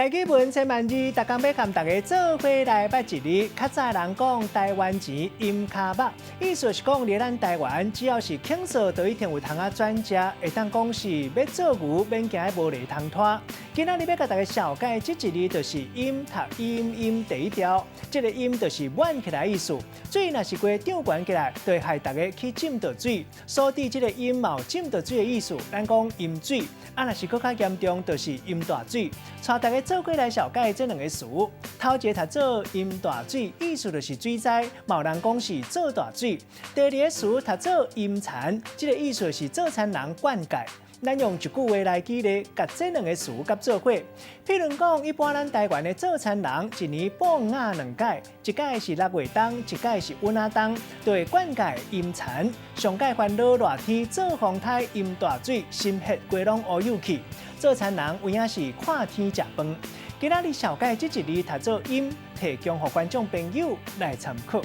台語文千萬字，逐工欲共大家做伙來捌一字。較早人講台灣錢淹跤目，意思是講佇咱台灣，只要是傾訴，都一定有通仔轉食，會當講是欲做牛，免驚無犁通拖。今仔日欲共大家紹介這一字，就是淹讀陰陰第一調，這个淹就是滿起來意思。水若是規漲懸起來，就會害大家去浸著水。所以這个淹嘛有浸著水的意思，咱講淹水。啊，若是閣較嚴重，就是淹大水。帶大家做伙來紹介這兩个詞，頭一个讀做淹大水，意思就是水災，嘛有人講是做大水。第二个詞讀做淹田，這个意思是做田人灌溉。咱用一句話來舉例，共這兩个詞佮做伙。譬如講，一般咱台灣的做田人，一年播亞兩擺，一擺是六月冬，一擺是鄆仔冬，就會灌溉淹田。上蓋煩惱熱天做風颱淹大水，心血規攏烏有去。做田人有影是看天食飯。今仔日紹介這一字讀做淹，提供予觀眾朋友來參考。